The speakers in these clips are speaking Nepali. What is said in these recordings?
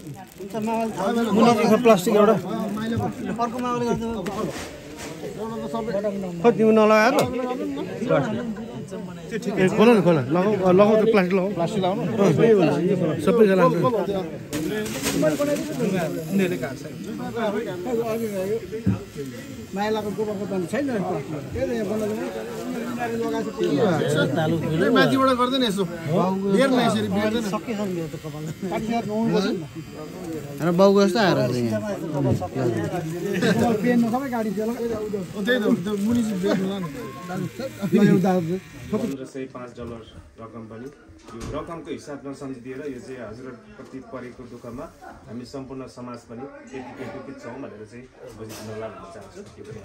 मुनिको प्लास्टिक एउटा अर्को माउले गर्दा खै तिमी नलगाएर खोल न खोल लगाऊ त्यो प्लास्टिक लगाउनु सबैजना माइलाको गोबरको पानी छैन माथिबाट गर्दैन यसो बाउको जस्तो आएर सबै गाडी 1505 डलर रकम पनि यो रकमको हिसाबमा सम्झिदिएर यो चाहिँ हजुरप्रति परेको दुःखमा हामी सम्पूर्ण समाज पनि एकीकृत छौँ भनेर चाहिँ बुझिदिनु होला भन्न चाहन्छु यो पनि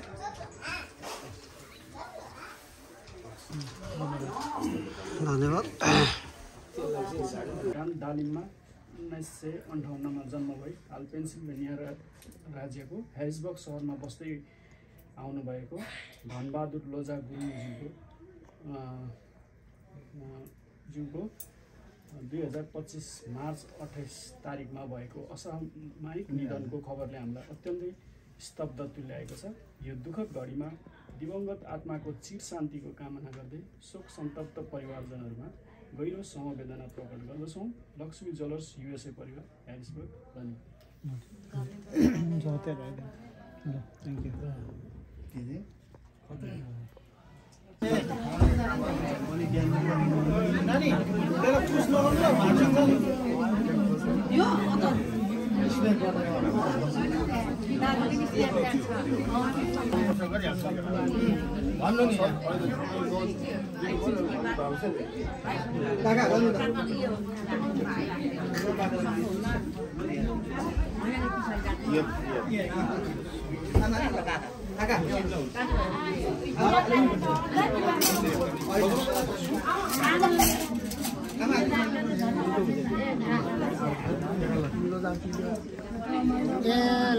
धन्यवाद डालिममा 1958 मा जन्म भई हाल पेन्सिल्भेनिया राज्यको ह्यारिसबर्ग सहरमा बस्दै आउनुभएको धनबहादुर लोजा गुरुङज्यूको 2025 मार्च 28 तारिकमा भएको असामयिक निधनको खबरले हामीलाई अत्यन्तै स्तब्ध तुल्याएको छ। यो दुःखद घडीमा दिवंगत आत्माको चिर शान्तिको कामना गर्दै शोक सन्तप्त परिवारजनहरूमा गहिरो समवेदना प्रकट गर्दछौँ। लक्ष्मी ज्वेलर्स युएसए परिवार ह्यारिसबर्ग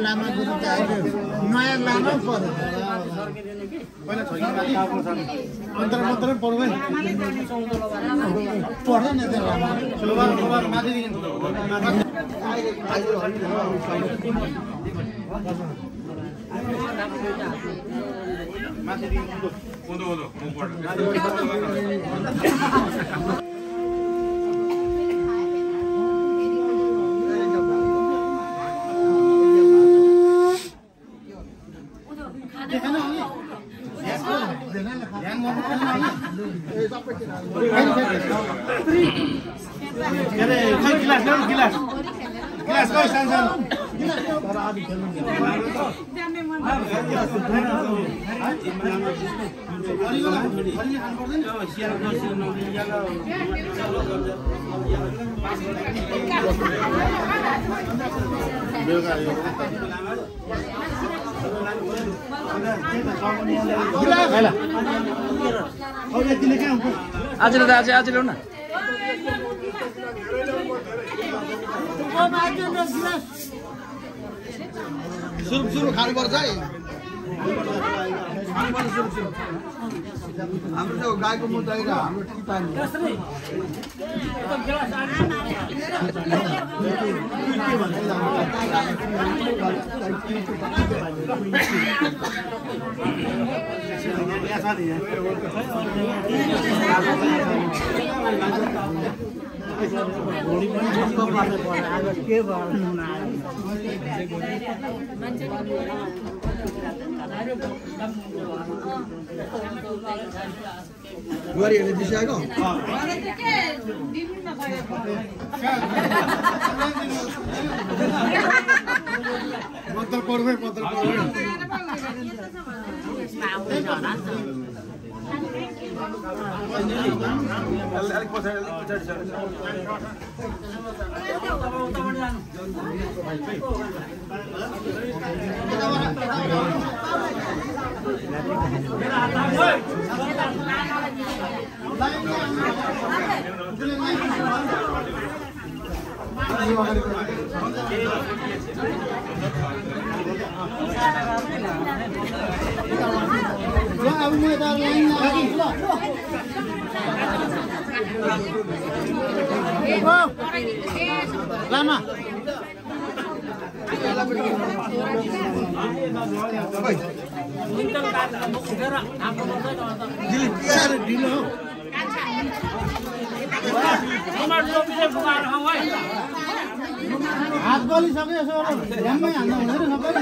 लामा गुरु त नयाँ लामा पर्यो पहिला छैन मन्त्र पढ्नु पढ्दैन नि त्यो लामा सुलबार माथि देखि माथि देखि कोदो म पढ्छु गिलास गयो सानो आज ल्याउ न सुरु खानुपर्छ है हाम्रो गाईको मुद्दा हाम्रो टिपानी घोडी पनि झम्को पर्ने पर्यो आज के भयो बुहारीहरूले दिइसकेको पत्र पढ्दै अलिक पछाडि लामा हात बलिसक्यो यसो ड्याममै हाल्नु हुँदैन सबैले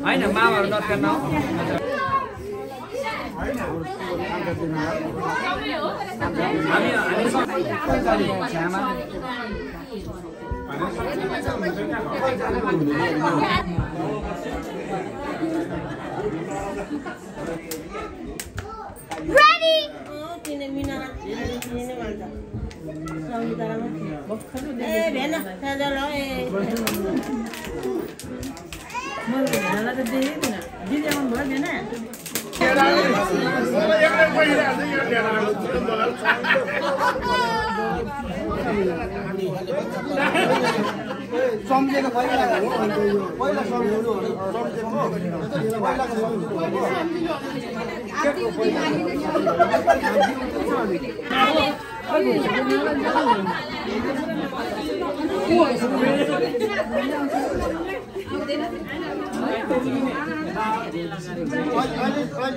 होइन मामाहरू नर्कन सम्झेको पहिला सम्झिनु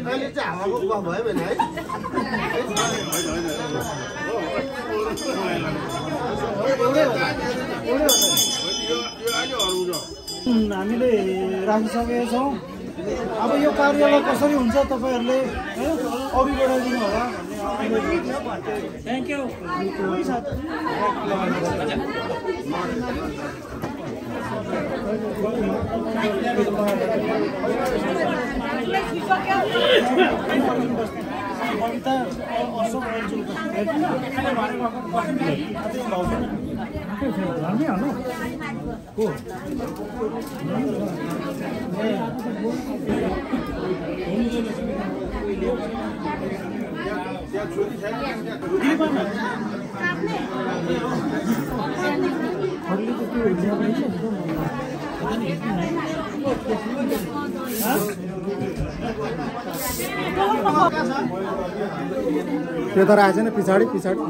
अहिले चाहिँ हावाको गफ भयो भने है हामीले राखिसकेका छौँ। अब यो कार्यलाई कसरी हुन्छ तपाईहरुले अघि बढाइदिनु होला। Thank you. त्यो त राखेछ नि पछाडी पछाडी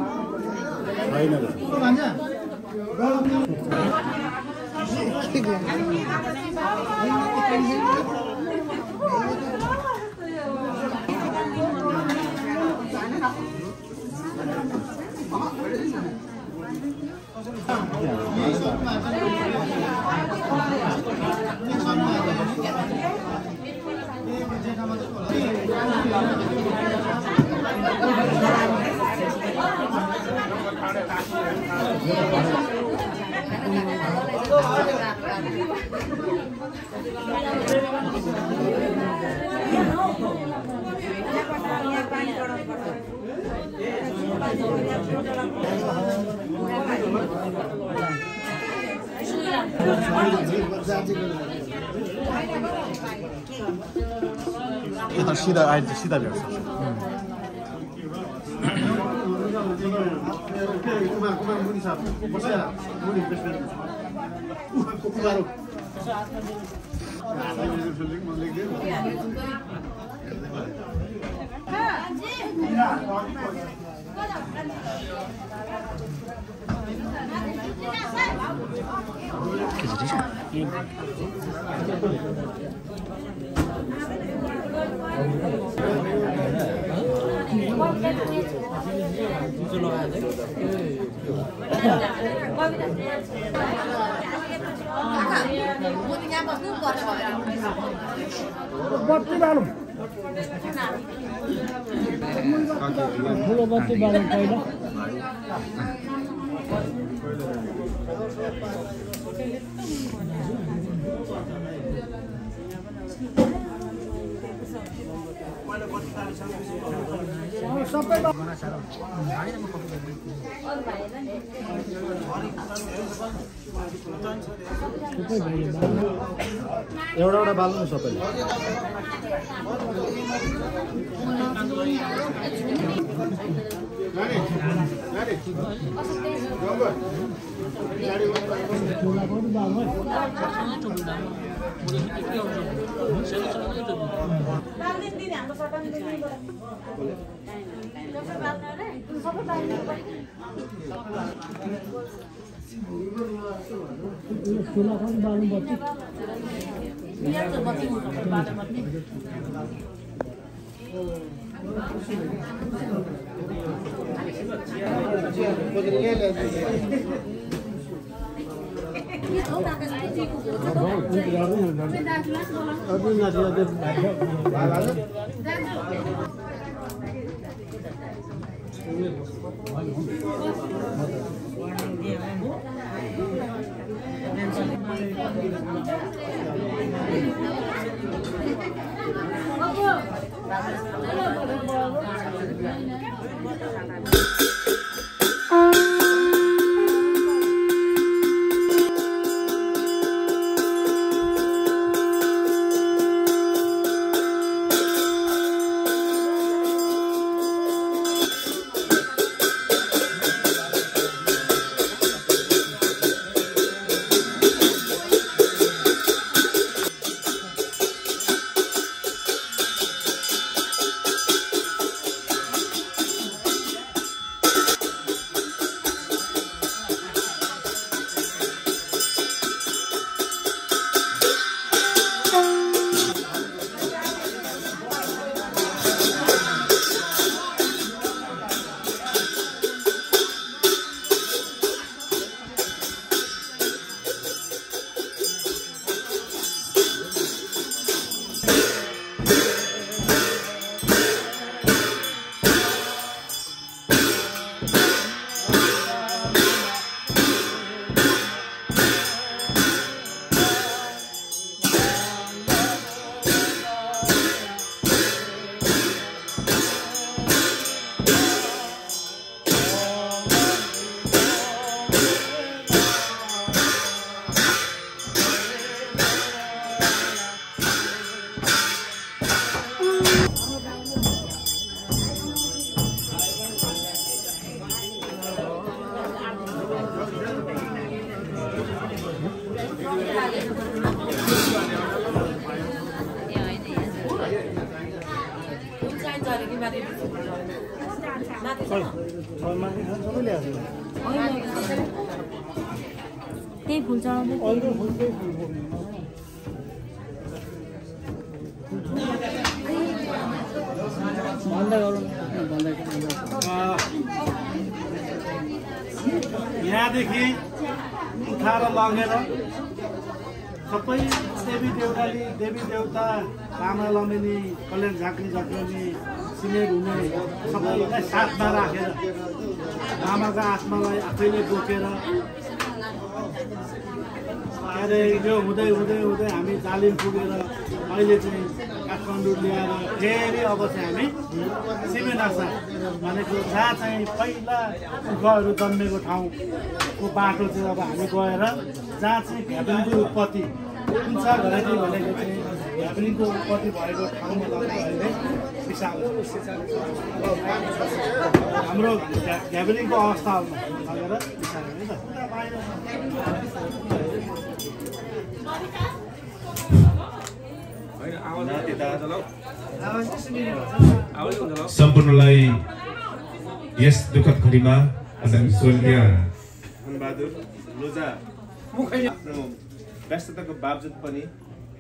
हैन सीधा आइन्छ सीधा भेट्छ बत्ती बालौँ ठुलो बत्ती बालौँ पहिला सबै एउटा बाल्नु सबैले त्यही फुल चढाउँदै यहाँदेखि उठाएर लगेर सबै देवी देवता लामा लमिनी कल्याण झाँक्री झक्रोनी सिमेर हुने सबैलाई साथमा राखेर लामाको आत्मालाई आफैले बोकेर अरे यो हुँदै हुँदै हुँदै हामी दालिम पुगेर अहिले चाहिँ काठमाडौँ ल्याएर फेरि अब चाहिँ हामी सिमेनासा भनेको जहाँ चाहिँ पहिला सुखहरू जन्मेको ठाउँको बाटो चाहिँ अब हामी गएर जहाँ चाहिँ घ्याब्रिङको उत्पत्ति कुन छ घरेटी भनेको चाहिँ घ्याब्रिङको उत्पत्ति भएको ठाउँमा लगेर अहिले पिसाब हाम्रो घ्याब्रिङको अवस्थामा लगेर पिसाब नि त होइन सम्पूर्णलाई यस दुःखद घडीमा स्वर्गीय धनबहादुर लोजा आफ्नो व्यस्तताको बावजुद पनि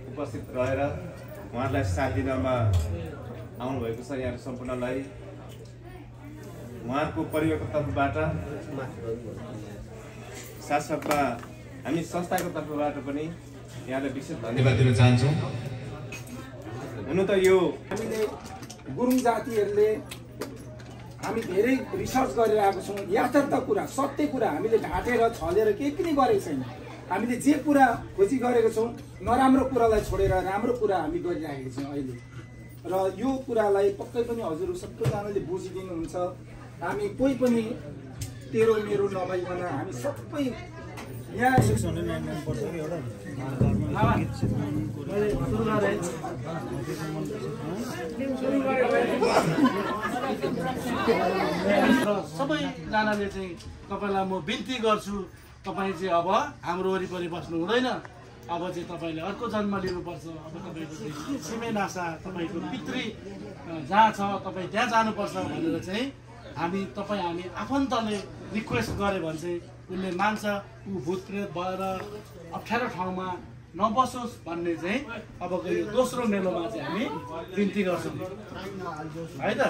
उपस्थित रहेर उहाँलाई साथ दिनमा आउनुभएको छ। यहाँ सम्पूर्णलाई उहाँको परिवारको तर्फबाट साथसाथमा हामी संस्थाको तर्फबाट पनि यहाँलाई विशेष धन्यवाद दिन चाहन्छौँ। हुनु त यो हामीले गुरुङ जातिहरूले हामी धेरै रिसर्च गरेर आएको छौँ। यथार्थ कुरा सत्य कुरा हामीले ढाँटेर छलेर केही पनि गरेको छैन। हामीले जे कुरा खोजी गरेको छौँ नराम्रो कुरालाई छोडेर राम्रो कुरा हामी गरिराखेका छौँ अहिले। र यो कुरालाई पक्कै पनि हजुर सबैजनाले बुझिदिनुहुन्छ। हामी कोही पनि तेरो मेरो नभइकन हामी सबै यहाँ सबैजनाले चाहिँ तपाईँलाई म बिन्ती गर्छु, तपाईँ चाहिँ अब हाम्रो वरिपरि बस्नु हुँदैन। अब चाहिँ तपाईँले अर्को जन्म लिनुपर्छ। अब तपाईँको चाहिँ सिमेनासा तपाईँको पितृ जहाँ छ तपाईँ त्यहाँ जानुपर्छ भनेर चाहिँ हामी आफन्तले रिक्वेस्ट गऱ्यो भने चाहिँ उसले मान्छ। ऊ भूतप्रेत भएर अप्ठ्यारो ठाउँमा नबसोस् भन्ने चाहिँ अबको यो दोस्रो मेलोमा चाहिँ हामी बिन्ती गर्छौँ है त।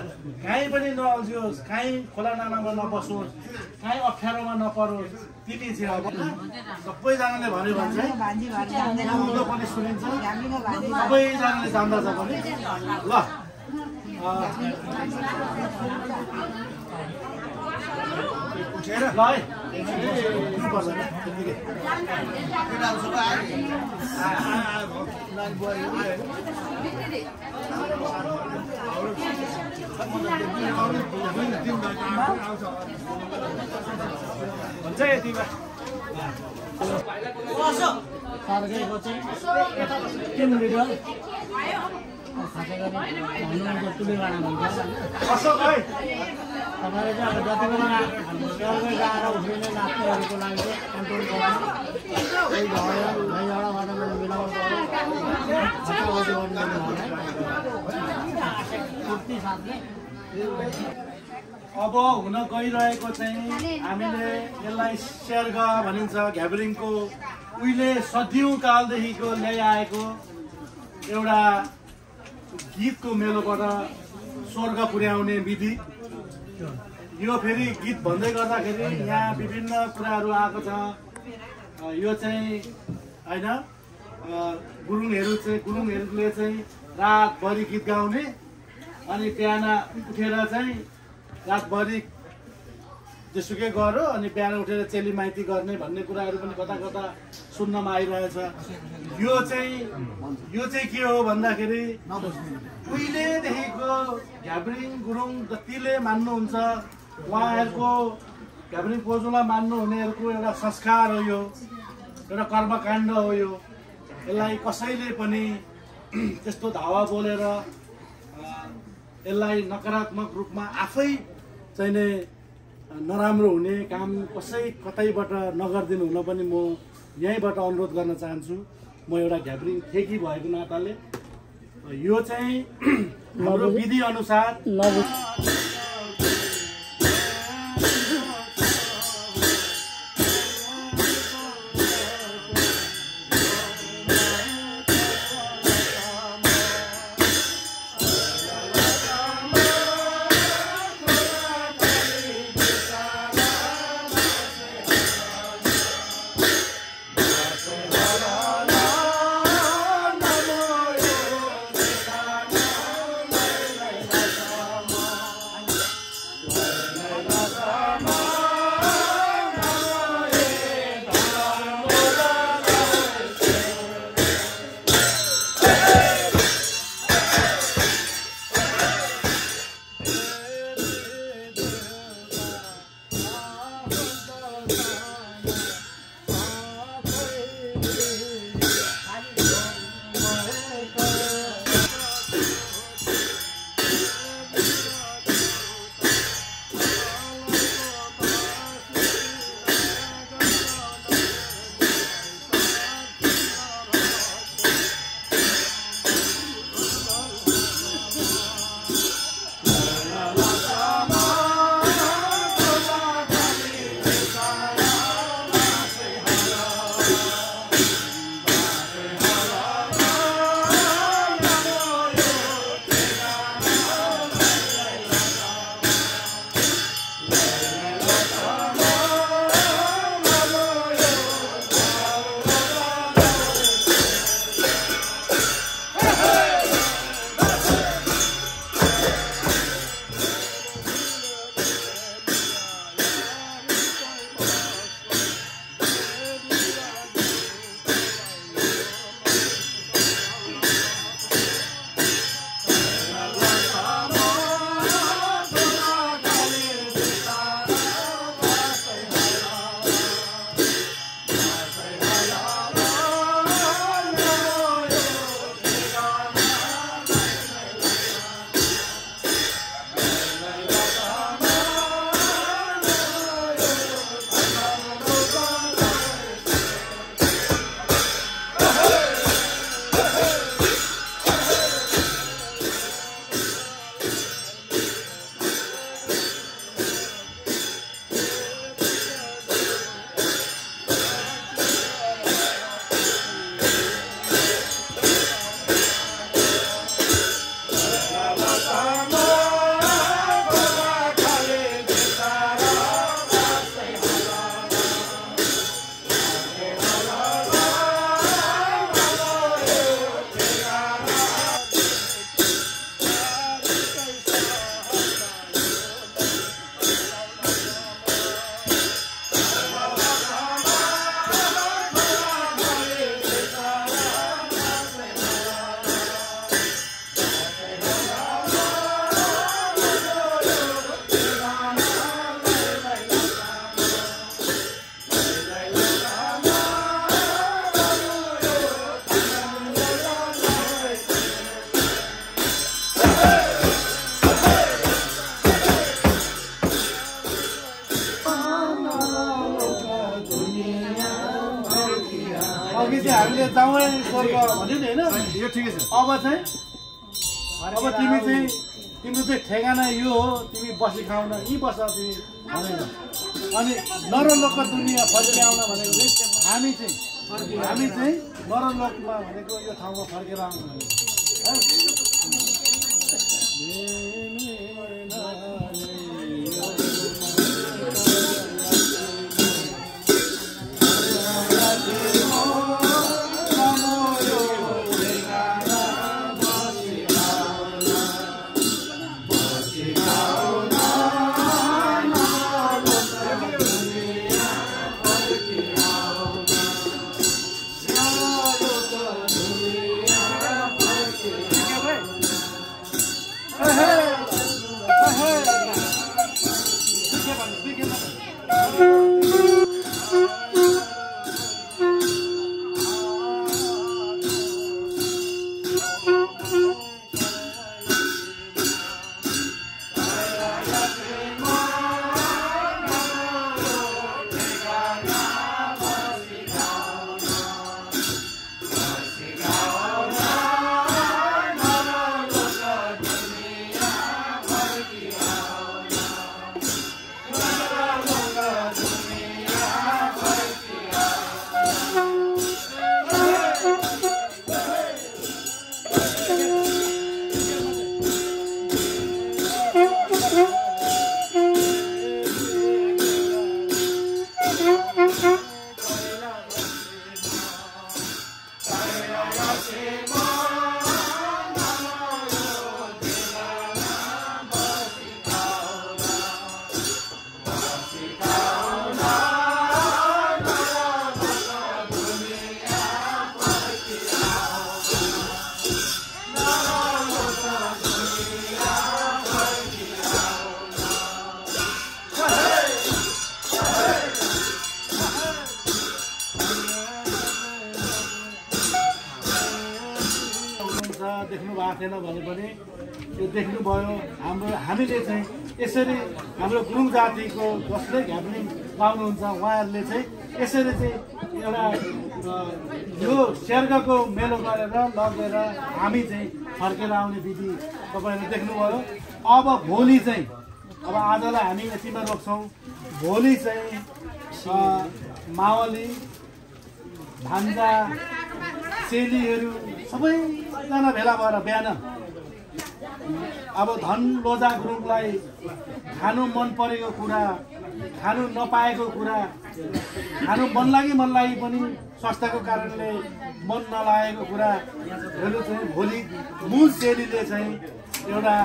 कहीँ पनि नअल्झियोस्, कहीँ खोला नालामा नबसोस्, कहीँ अप्ठ्यारोमा नपरोस्। तिमी चाहिँ अब सबैजनाले भन्यो भने चाहिँ उँधो पनि सुनिन्छ, सबैजनाले जान्दछ पनि ल। उठेर ल है हुन्छ यतिमा अशोक है तपाईँले चाहिँ अब जति बेला बेलुकै गएर उफ्रिने नाच्नेहरूको लागि चाहिँ कन्ट्रोल गर्नु, कोही झगडाबाट मिलाउनु अब हुन गइरहेको चाहिँ हामीले यसलाई शेरगा भनिन्छ। घ्याब्रिङको उहिले सदियौँ कालदेखिको ल्याइआएको एउटा गीतको मेलोबाट स्वर्ग पुर्याउने विधि। यो फेरि गीत भन्दै गर्दाखेरि यहाँ विभिन्न कुराहरू आएको छ। यो चाहिँ होइन गुरुङहरूले चाहिँ रातभरि गीत गाउने अनि बिहान उठेर चाहिँ रातभरि जेसुकै गऱ्यो अनि बिहान उठेर चेली माइती गर्ने भन्ने कुराहरू पनि कता कता सुन्नमा आइरहेछ। यो चाहिँ के हो भन्दाखेरि उहिलेदेखिको घ्याब्रिङ गुरुङ जतिले मान्नुहुन्छ उहाँहरूको घ्याब्रिङ पोजुला मान्नुहुनेहरूको एउटा संस्कार हो, यो एउटा कर्मकाण्ड हो। यो यसलाई कसैले पनि त्यस्तो धावा बोलेर यसलाई नकारात्मक रूपमा आफै चाहिँ नै नराम्रो हुने काम कतैबाट नगरिदिनु हुन पनि म यहीँबाट अनुरोध गर्न चाहन्छु। म एउटा घ्याब्रिङ ठेकी भएको नाताले यो चाहिँ हाम्रो विधि अनुसार चाहिँ स्वर्ग भन्यो नि होइन यो ठिकै छ अब तिमी चाहिँ तिम्रो चाहिँ ठेगाना यो हो तिमी बसी खाउन यी बस तिमी भनेर अनि नरलोकको दुनियाँ फर्केर आउन भनेको चाहिँ हामी चाहिँ नरलोकमा भनेको यो ठाउँमा फर्केर आउनु भने देख्नु भएको थिएन भने पनि त्यो देख्नुभयो हामीले चाहिँ यसरी हाम्रो गुरुङ जातिको जसले घ्याप्लिङ पाउनुहुन्छ उहाँहरूले चाहिँ यसरी चाहिँ एउटा यो स्वर्गको मेलो गरेर लगेर हामी चाहिँ फर्केर आउने विधि तपाईँहरूले देख्नुभयो अब भोलि चाहिँ अब आजलाई हामी यतिमा रोक्छौँ भोलि चाहिँ मावली भान्जा चेलीहरू सबैजना भेला भएर बिहान अब धन लोजा गुरुङलाई खानु मन परेको कुरा खानु नपाएको कुरा खानु मन लागि पनि स्वास्थ्यको कारणले मन नलागेको कुराहरू चाहिँ भोलि मूल चेलीले चाहिँ एउटा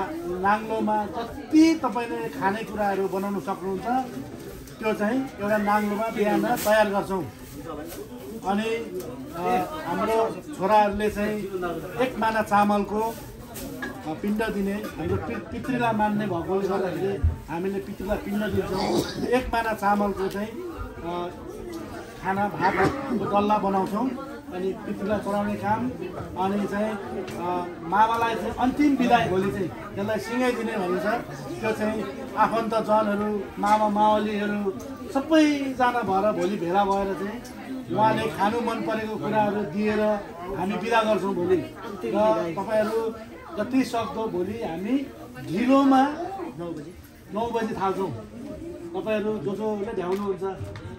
नाङ्लोमा जति तपाईँले खानेकुराहरू बनाउन सक्नुहुन्छ त्यो चाहिँ एउटा नाङ्लोमा बिहान तयार गर्छौँ अनि हाम्रो छोराहरूले चाहिँ एक माना चामलको पिण्ड दिने हाम्रो पितृलाई मान्ने भएकोले गर्दाखेरि हामीले पितृलाई पिण्ड दिन्छौँ एक माना चामलको चाहिँ खाना भातको डल्ला बनाउँछौँ अनि पितृलाई चढाउने काम अनि चाहिँ मामालाई चाहिँ अन्तिम बिदाई भोलि चाहिँ त्यसलाई सिँगाइदिने भनिन्छ त्यो चाहिँ आफन्तजनहरू मामा मावलीहरू सबैजना भएर भोलि भेला भएर चाहिँ उहाँले खानु मन परेको कुराहरू दिएर हामी बिदा गर्छौँ भोलि र तपाईँहरू जति सक्दो भोलि हामी ढिलोमा 9 बजी थाल्छौँ तपाईँहरू जसले भ्याउनुहुन्छ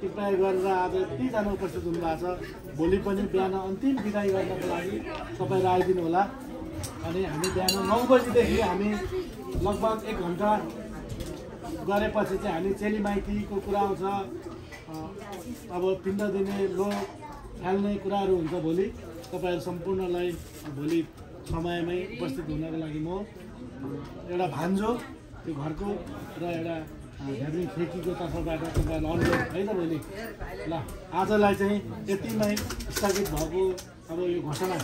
कृपया गरेर आज यतिजना उपस्थित हुनुभएको छ भोलि पनि बिहान अन्तिम बिदाई गर्नको लागि तपाईँहरू आइदिनु होला अनि हामी बिहान 9 बजीदेखि हामी लगभग 1 घन्टा गरेपछि चाहिँ हामी चेली माइतीको कुरा आउँछ अब पिण्ड दिने लो फाल्ने कुराहरू हुन्छ भोलि तपाईँहरू सम्पूर्णलाई भोलि समयमै उपस्थित हुनको लागि म एउटा भान्जो त्यो घरको र एउटा घ्याप्लिङ खेकीको तर्फबाट तपाईँहरूलाई अनुरोध है त भोलि ल आजलाई चाहिँ यतिमै स्थगित भएको अब यो घोषणा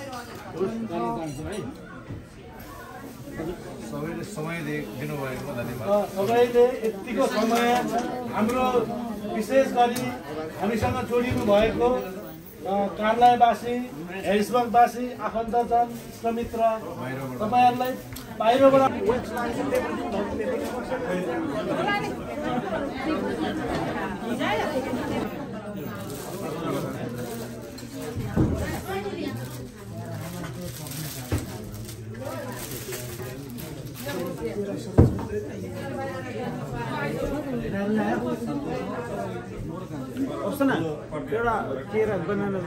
गर्न चाहन्छु है सबैले समय दिनुभएको धन्यवाद सबैले यतिको समय हाम्रो विशेष गरी हामीसँग जोडिनु भएको कार्यालयवासी हेरिसबर्गवासी आफन्तजन इष्टमित्र तपाईँहरूलाई बाहिरबाट ना एउटा केरा बनाना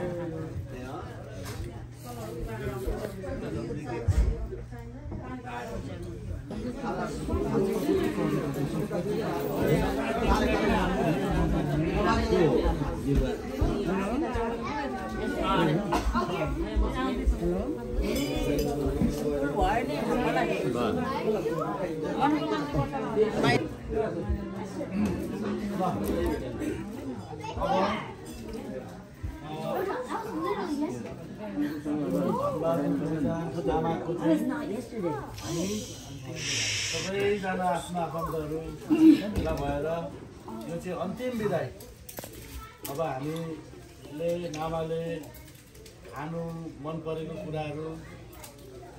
सबैजना आफ्नो आफन्तहरू भेला भएर यो चाहिँ अन्तिम बिदाई। अब हामीले नामाले खानु मन परेको कुराहरू,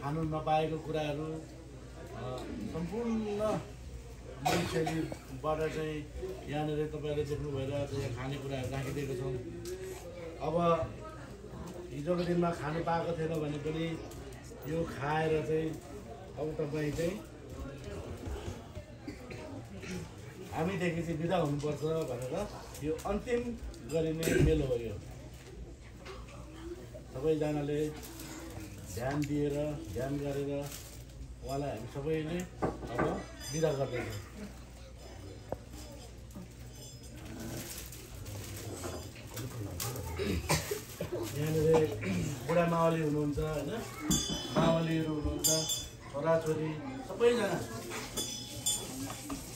खानु नपाएको कुराहरू सम्पूर्ण शैलीबाट चाहिँ यहाँनिर तपाईँहरूले देख्नु भएर यहाँ खानेकुराहरू राखिदिएको छौँ। अब हिजोको दिनमा खानु पाएको थिएन भने पनि यो खाएर चाहिँ अब तपाईँ चाहिँ हामीदेखि चाहिँ बिदा हुनुपर्छ भनेर यो अन्तिम गरिने मेलो हो। यो सबैजनाले ध्यान दिएर ध्यान गरेर उहाँलाई हामी सबैले अब बिदा गर्दैछौँ। यहाँनिर बुढा मावली हुनुहुन्छ होइन, मावलीहरू हुनुहुन्छ, छोराछोरी सबैजना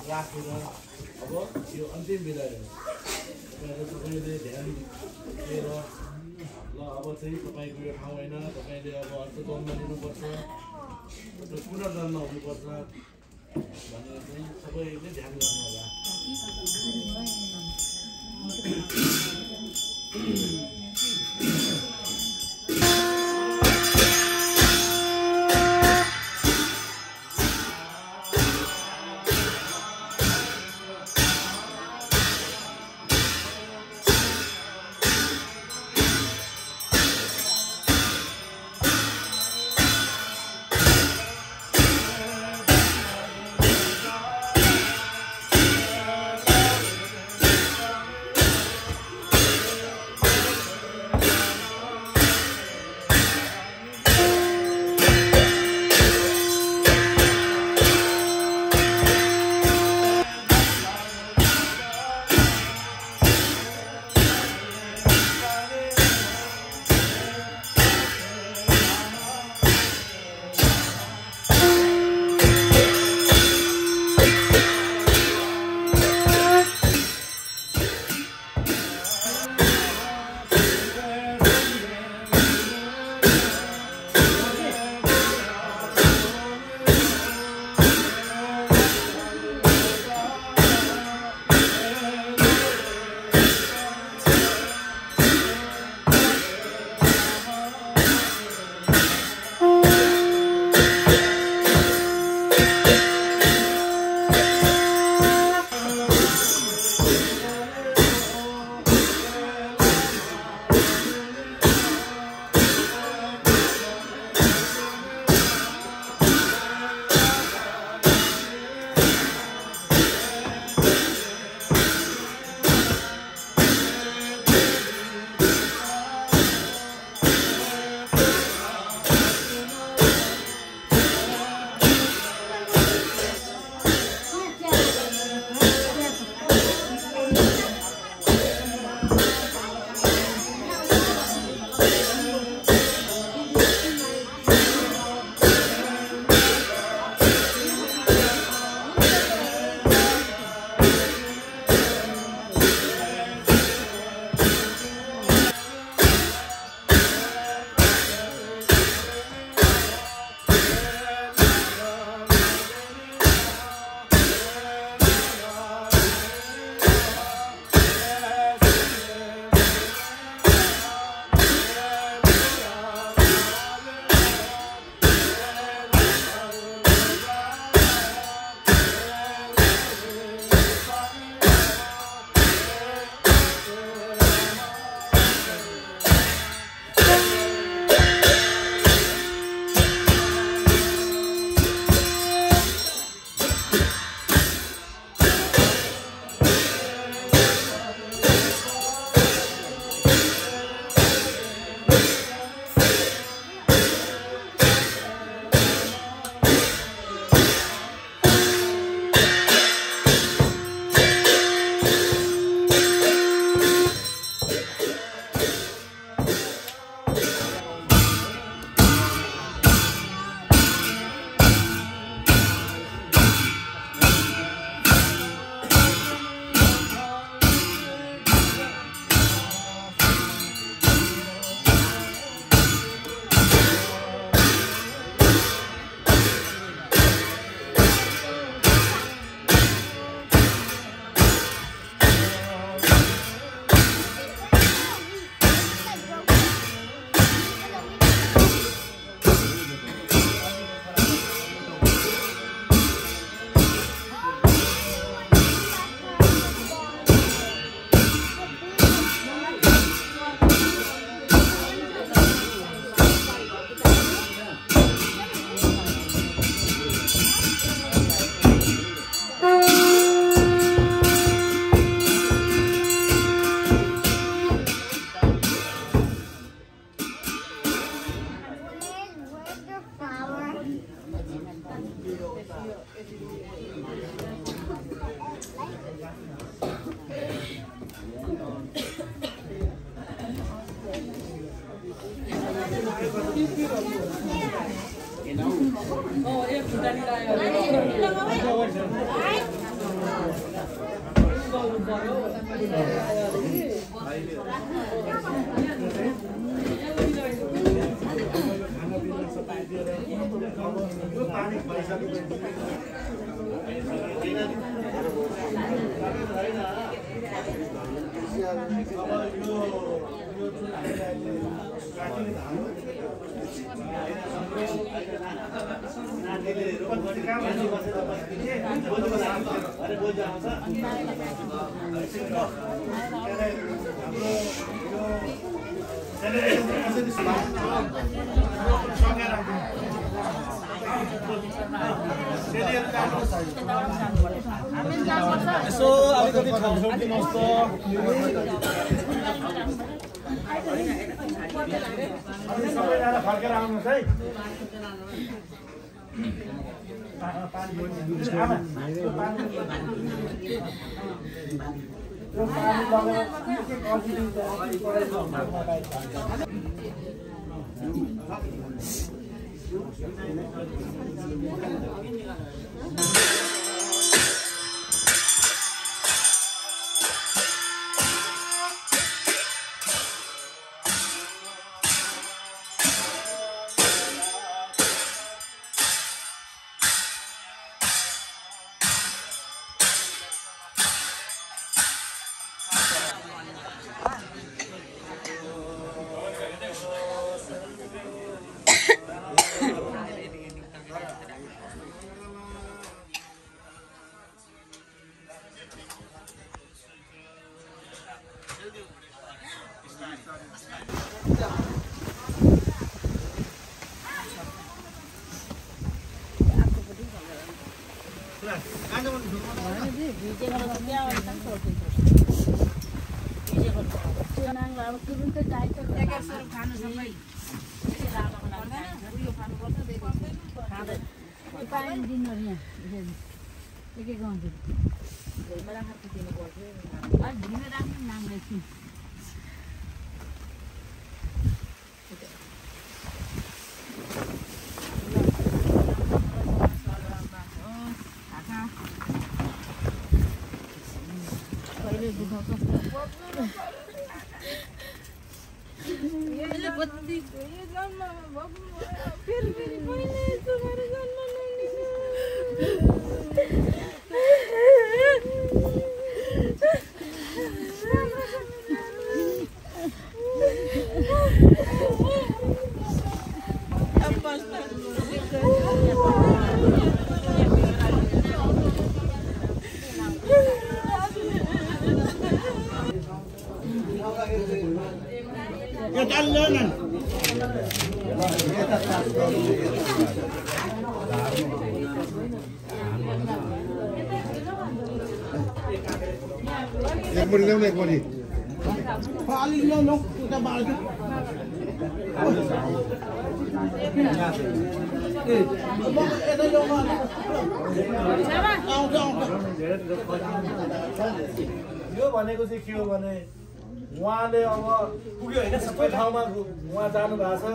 राखेर अब यो अन्तिम बिदाई हो। सबैले ध्यान दिएर ल अब चाहिँ तपाईँको यो ठाउँ होइन, तपाईँले अब अर्को जन्म लिनुपर्छ, पुनर्जन्म हुनुपर्छ भनेर चाहिँ सबैले ध्यान गर्नु होला। यसो अलिकति छलछोल दिनुहोस् त सबैजना फर्केर आउनुहोस् है यो भनेको चाहिँ के हो भने उहाँले अब पुग्यो होइन सबै ठाउँमा उहाँ जानु भएको छ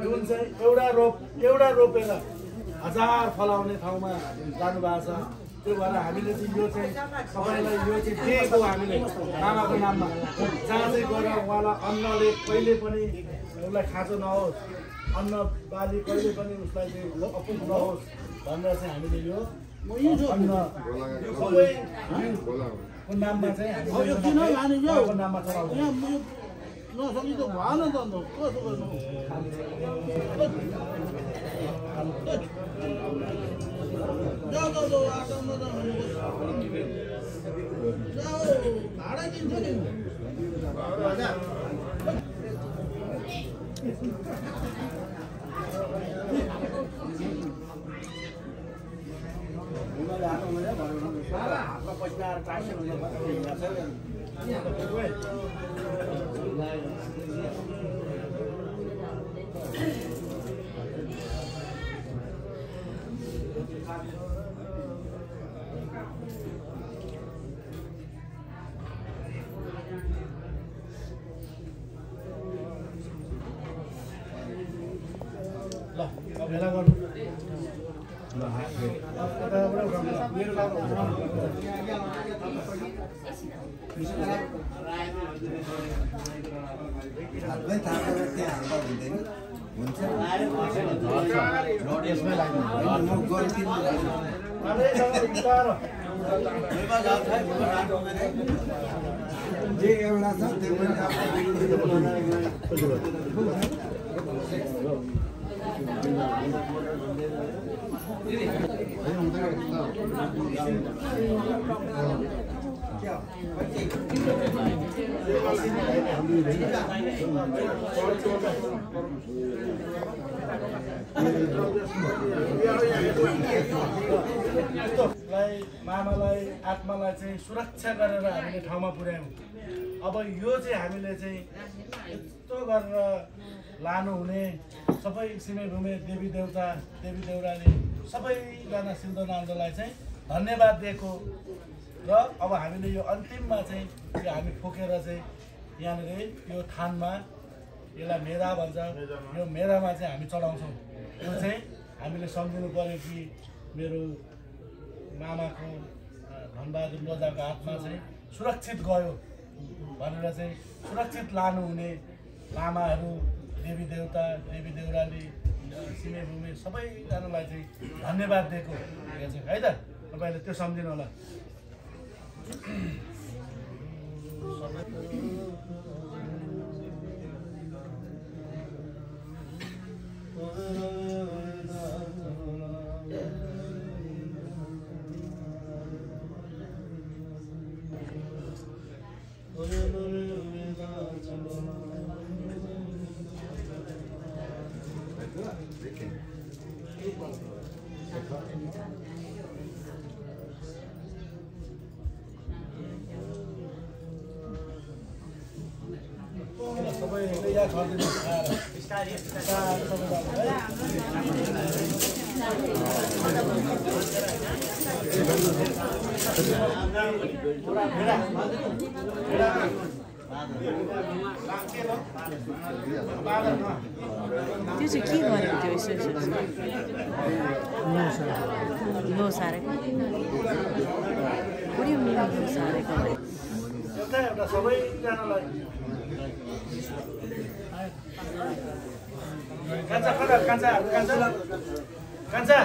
जुन चाहिँ एउटा रोपेर 1000 फलाउने ठाउँमा जानु भएको छ त्यो भएर हामीले चाहिँ यो चाहिँ सबैलाई यो चाहिँ दिएको हामीले आमाको नाममा जहाँ चाहिँ गएर उहाँलाई अन्नले कहिले पनि उसलाई खाँचो नहोस् अन्न बाली कहिले पनि उसलाई चाहिँ अपुग नहोस् भनेर चाहिँ हामीले यो अन्न सबैको नाममा चाहिँ हामीले नाममा चलाउँछौँ भेला गर्नु जे एउटा छ त्यो मामालाई आत्मालाई चाहिँ सुरक्षा गरेर हामीले ठाउँमा पुर्यायौँ। अब यो चाहिँ हामीले चाहिँ यस्तो गरेर लानुहुने सबै सिमेभूमे देवी देउता देवी देउराले सबैजना सिन्धुनान्दलाई चाहिँ धन्यवाद दिएको र अब हामीले यो अन्तिममा चाहिँ यो हामी फुकेर चाहिँ यहाँनिर यो थानमा यसलाई मेरा भन्छ यो मेरामा चाहिँ हामी चढाउँछौँ। यो चाहिँ हामीले सम्झिनु पर्यो कि मेरो मामाको धनबहादुर लोजाको हातमा चाहिँ सुरक्षित गयो भनेर चाहिँ सुरक्षित लानुहुने लामाहरू देवी देउता देवी देउराले सिमेभूमे सबैजनालाई चाहिँ धन्यवाद दिएको है त। तपाईँले त्यो सम्झिनु होला। सबैले यहाँ खरिदिनु त्यो चाहिँ के गरेको थियो यसो लोसारेको पुरै लोसारेको एउटा एउटा सबैजनालाई कान्छा कान्छा कान्छा कान्छा कान्छा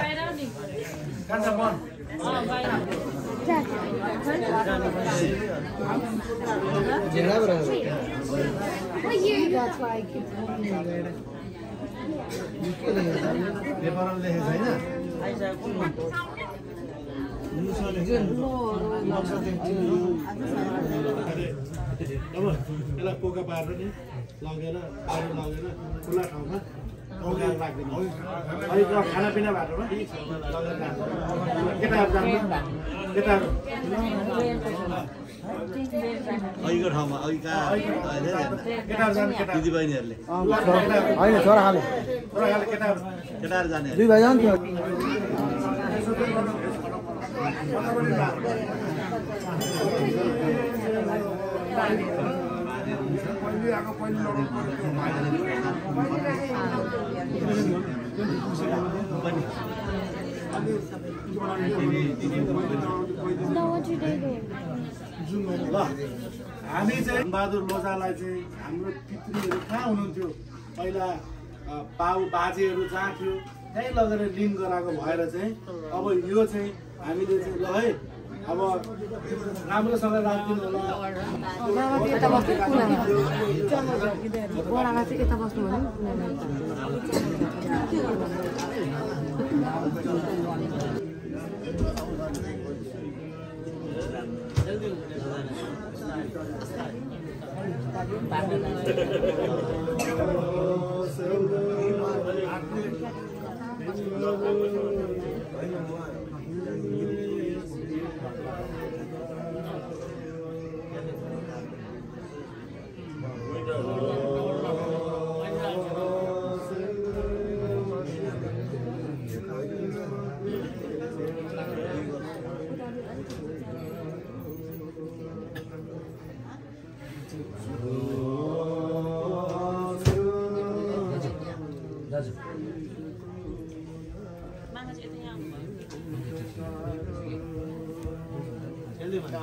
कान्छा मन पेपरमा लेखेको छैन अब यसलाई पोका पारेर नि लगेर बाहिर लगेर खुल्ला ठाउँमा औँलाएर राख्दिनु अलिक खानापिना बाटोमा लगेर केटाहरू जानु केटाहरू अघिको ठाउँमा अघि कहाँ केटाहरू जानु केटा दिदीबहिनीहरूले होइन छोरा खाले केटाहरू केटाहरू जाने दुई भाइ जानु थियो ल हामी चाहिँ बहादुर लोजालाई चाहिँ हाम्रो पितृहरू कहाँ हुनुहुन्थ्यो पहिला बाउ बाजेहरू जहाँ थियो त्यहीँ लगेर लिङ्क गराएको भएर चाहिँ अब यो चाहिँ हामीले चाहिँ ल है अब राम्रोसँग राखिदिनु होला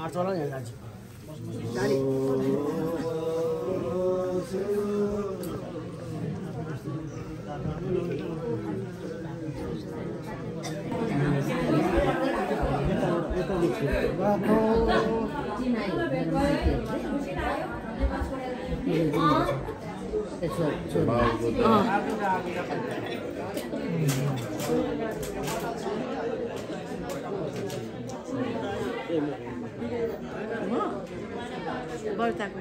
चला यहाँ जान्छ बर्ताको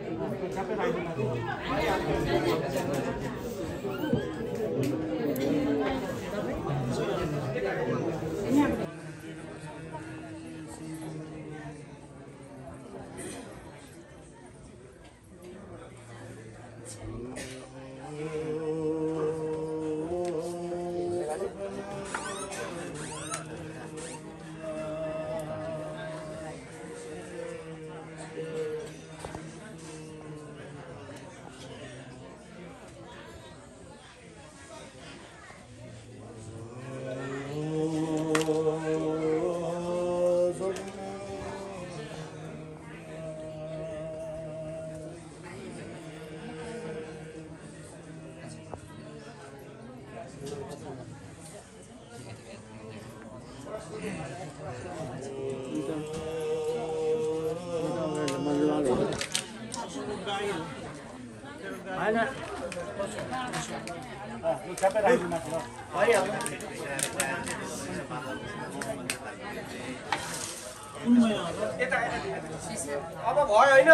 अब भयो होइन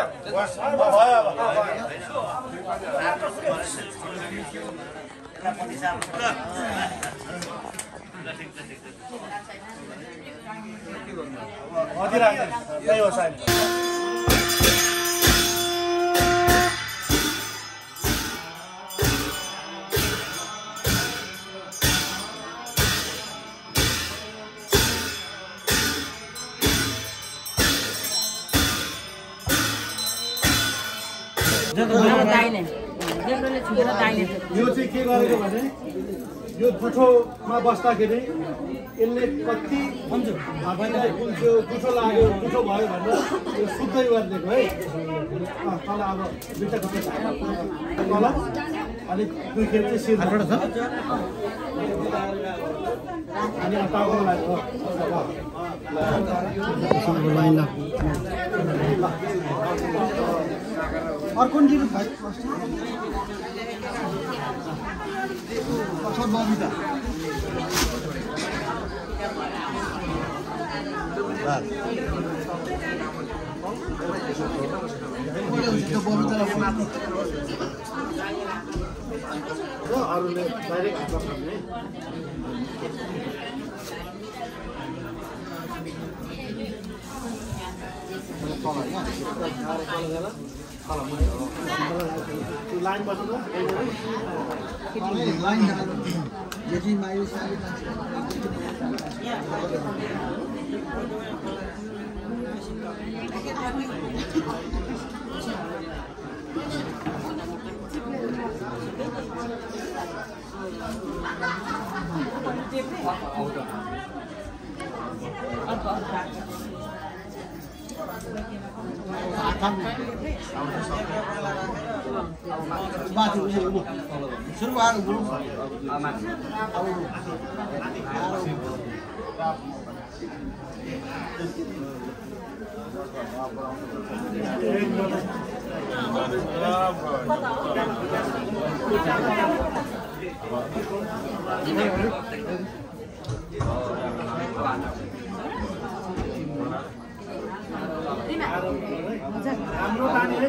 यो चाहिँ के गरेको भने यो जुठोमा बस्दाखेरि यसले कति आफैलाई जुठो लाग्यो जुठो भयो भनेर यो शुद्धै गरिदिएको है तल अब दुईटा खुट्टा तल अनि दुई खेप चाहिँ सिर अनि टाउको लाग्यो अर्को जिरो भाइ बबिता अरूले डाइरेक्ट हात लाग्ने लाइन बस्नु लाइन यदि माइल माथि सुरु आएको हाम्रो पानी है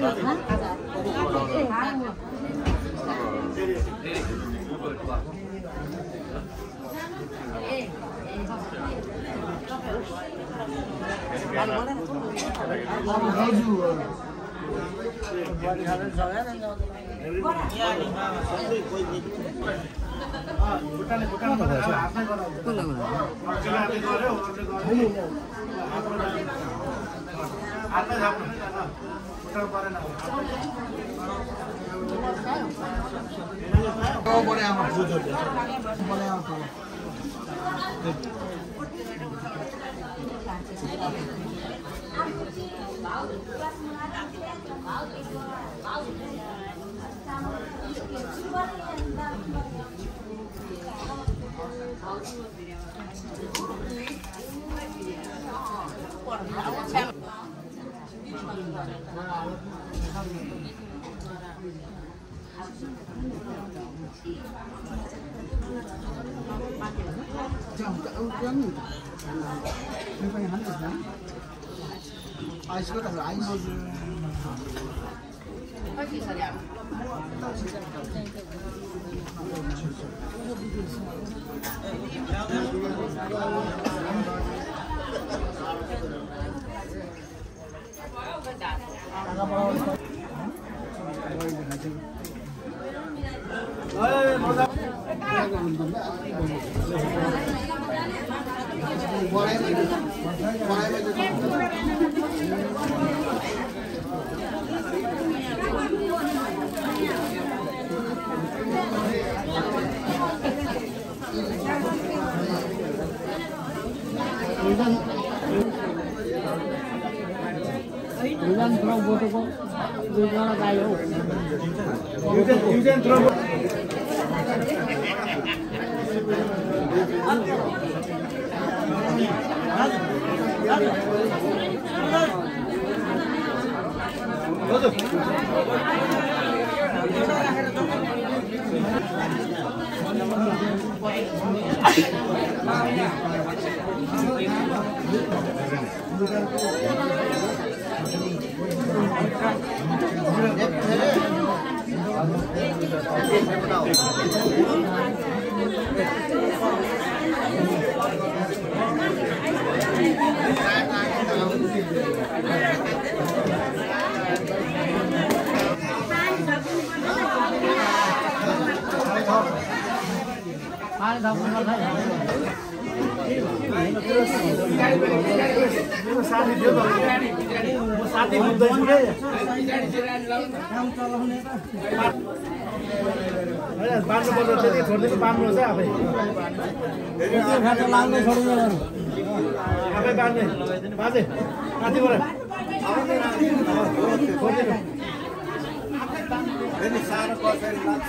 हातमै थाप्नु उठाउनु परेन साथी थियो म साथी बुझ्दैछु के बाँड्नु पर्छ त्यति छोडिदिनु बाँड्नु छ आफै आफै बाँड्ने बाजे माथिबाट छोडिदिनु सानो कसरी लाग्छ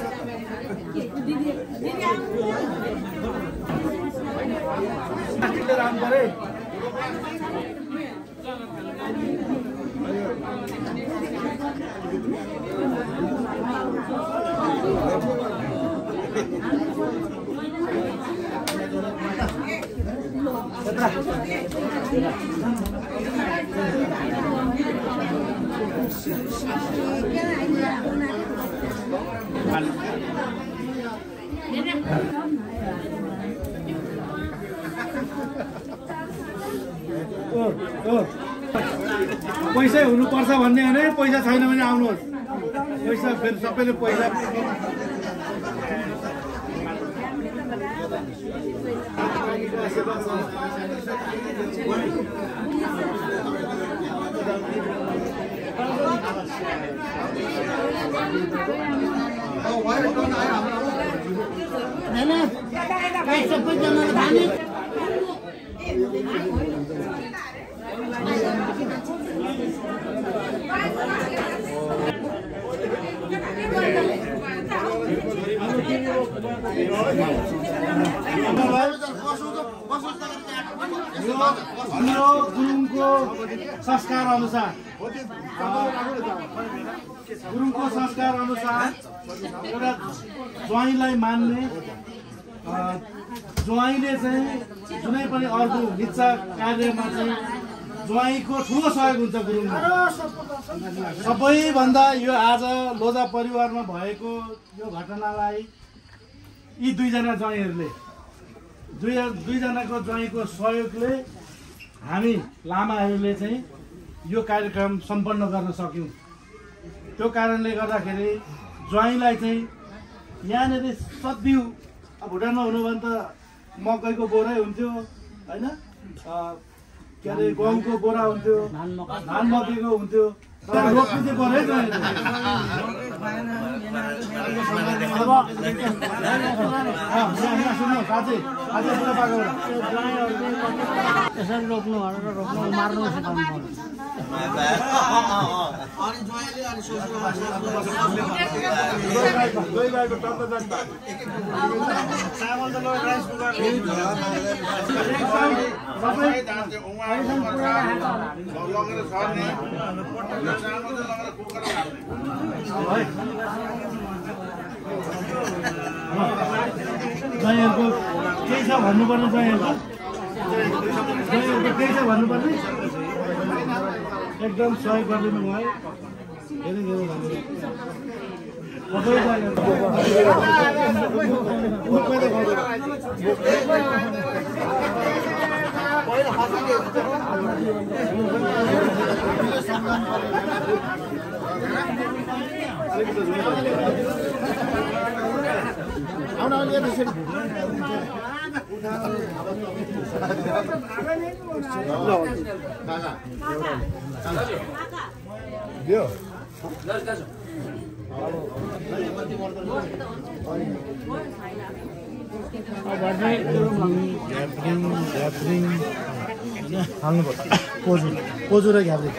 राम परे पैसा हुनुपर्छ भन्ने होइन पैसा छैन भने आउनुहोस् पैसा फेरि सबैले पैसा गुरुङको संस्कार अनुसार एउटा ज्वाइँलाई मान्ने ज्वाइँले चाहिँ जुनै पनि अर्को इच्छा कार्यमा चाहिँ ज्वाइँको ठुलो सहयोग हुन्छ गुरुङमा। सबैभन्दा यो आज लोजा परिवारमा भएको यो घटनालाई यी दुईजना ज्वाइँहरूले दुईजनाको ज्वाइँको सहयोगले हामी लामाहरूले चाहिँ यो कार्यक्रम सम्पन्न गर्न सक्यौँ। त्यो कारणले गर्दाखेरि ज्वाइँलाई चाहिँ यहाँनिर सद्बिउ भुटानमा हुनु भने त मकैको बोरै हुन्थ्यो होइन, के अरे गहुँको बोरा हुन्थ्यो, धान मकैको हुन्थ्यो, तर रोप्नु चाहिँ पऱ्यो है त। सुन्नु साँच्चै आज कुरा पाएको यसरी रोप्नु भनेर रोप्नु मार्नु सिकाउनु पर्छ। चामल त लगेर राइस कुकर लगेर छर्ने चामल त लगेर कुकर जयहरूको केही छ भन्नुपर्ने जयहरूको केही छ भन्नुपर्ने एकदम सहयोग गरिदिनु भयो धेरै धेरै पोजु र घ्याप्री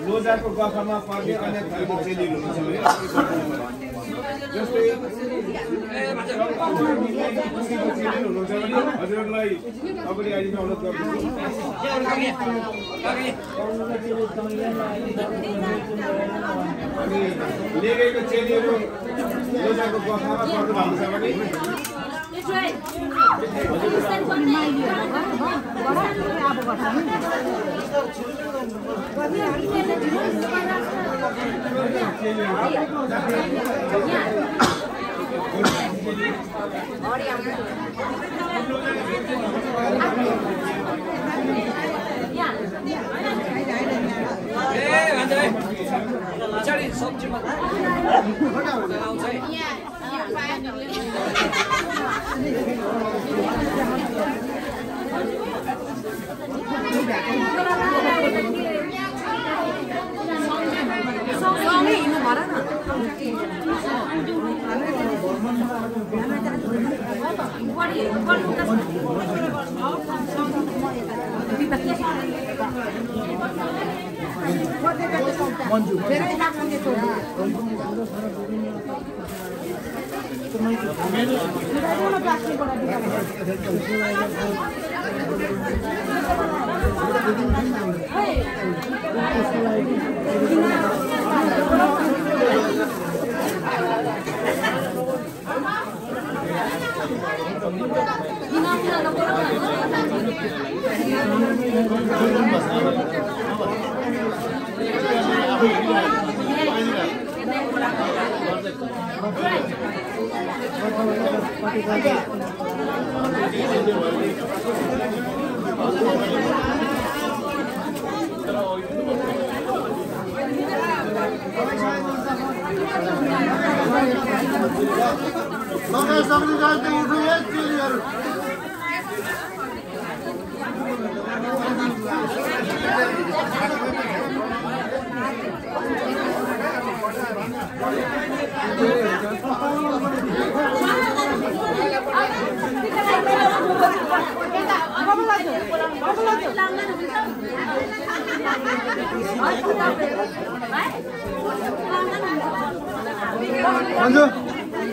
लोजाको गफामा पर्ने अन्य थरीको चेलीहरू हुन्छ है जस्तै चेलीहरू हुनुहुन्छ भने हजुरहरूलाई अगाडि आइदिन अनुरोध गर्छु अनि लेगेको चेलीहरू लोजाको गफामा पर्नु भएको छ भने Thank you.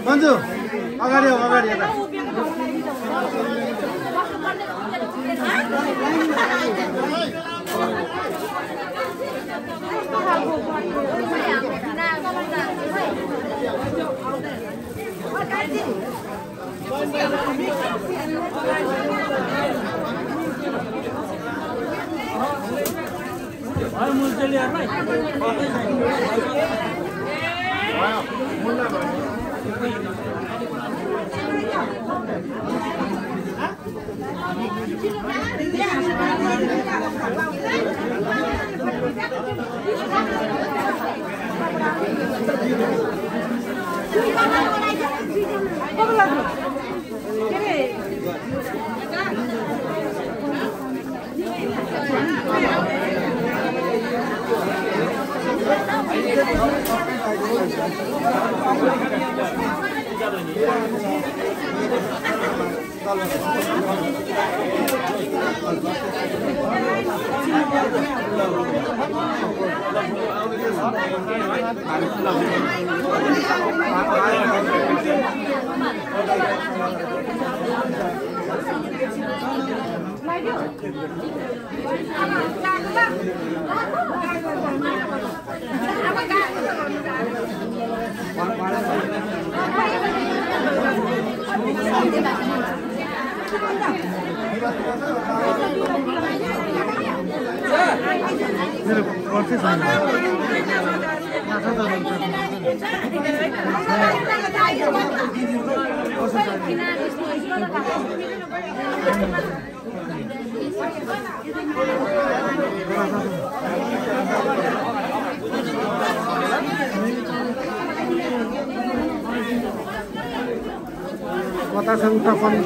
मन्जु अगाडि हो अगाडि यता कता छ उता पनि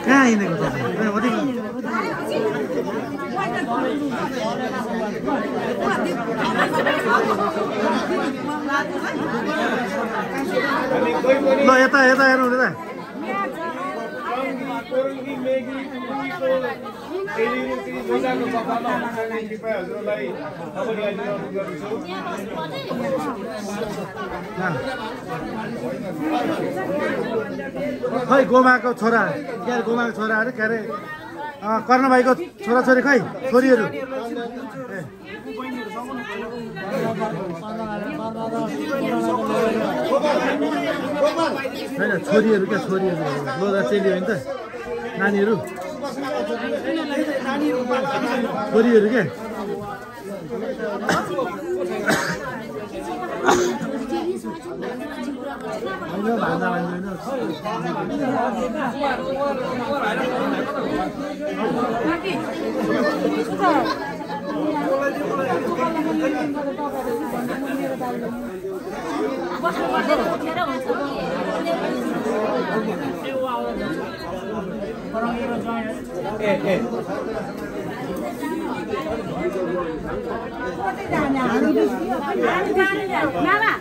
कहाँ हिँडेको ल यता यता हेर्नु यता खै गोमाको छोरा के अरे गोमाको छोरा अरे के अरे कर्ण भाइको छोराछोरी खै छोरीहरू होइन छोरीहरू क्या छोरीहरू लोदा चेली होइन त नानीहरू छोरीहरू के होइन भान्दा मामा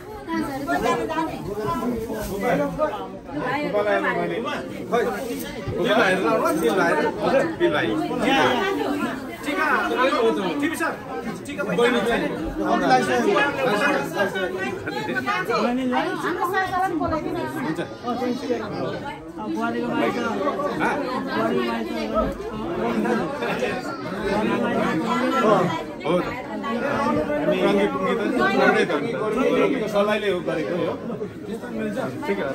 सल्लाहले हो गरेको हो ठिक हो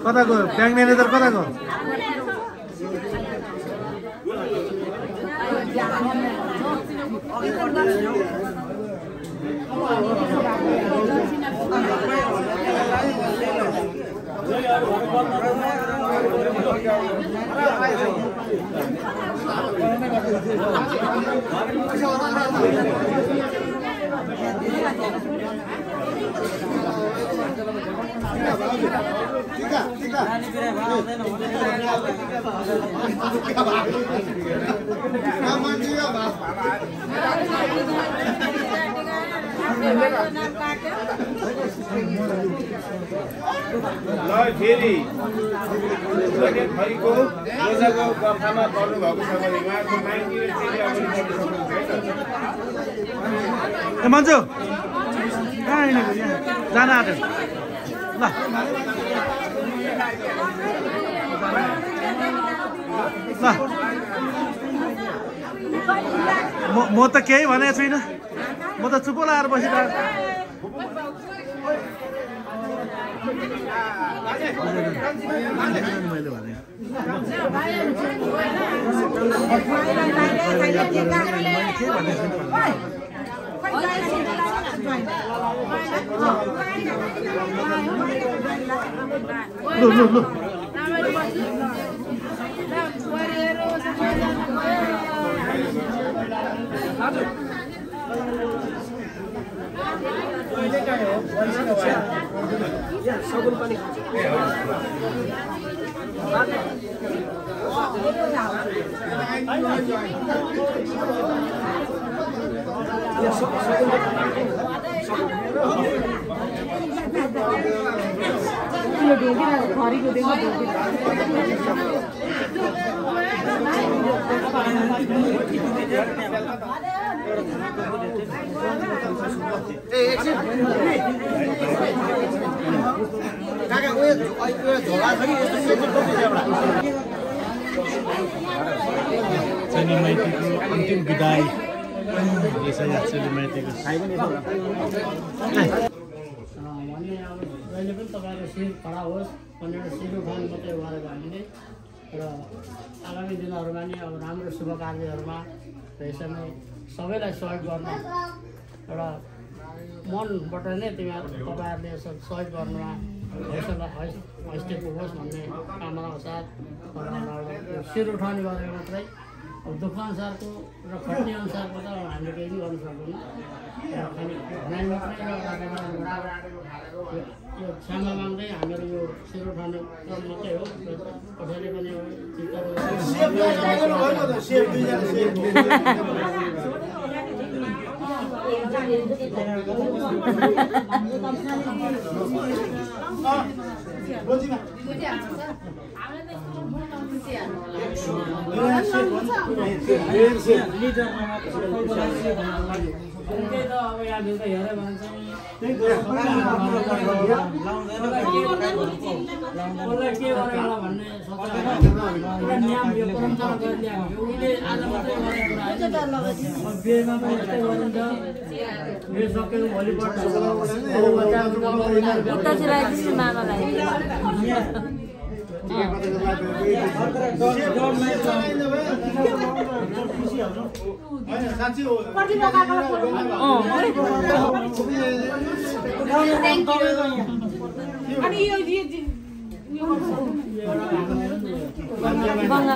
कता गयो ब्याङ्क म्यानेजर कता गयो ल फेरि खरिको रोजाको कथामा पर्नु भएको छ भने उहाँको 98 फेरि अगाडि बढ्न सक्नुहुन्छ है त मन्जु कहाँ हिँडेको यहाँ जान आँट्यो ल म त केही भनेको छुइनँ म त चुप लाएर बसिरहेको मैले भने माइतीको अन्तिम विदाई यसै माइतीको भने अब जहिले पनि तपाईँको शिर खडा होस् भनेर सिरुखान मात्रै गरेको हामीले र आगामी दिनहरूमा नि अब राम्रो शुभ कार्यहरूमा र यसरी सबैलाई सहयोग गर्न एउटा मनबाट नै तपाईँहरूले यसो सहयोग गर्नुमा हस्टेको होस् भन्ने कामना साथ शिर उठाउने गरेको मात्रै अब दुःख अनुसारको र खट्ने अनुसारको त हामीले केही पनि गर्नु सक्दैनौँ र खालि भनाइ मात्रै यो क्षमा माग्दै हामीहरू यो शिर उठाउने क्रम मात्रै हो कसैले पनि अब यहाँ हेऱ्यो भने चाहिँ त्यही त उसलाई के गरेर भन्ने एउटा नियम यो परम्परा गरिदिएको हो उसले आज मात्रै गरेको कुरा होइन बिहेमा पनि यस्तै गरिन्छ बिहे सकेको भोलिपल्ट साँच्ची बङ्गा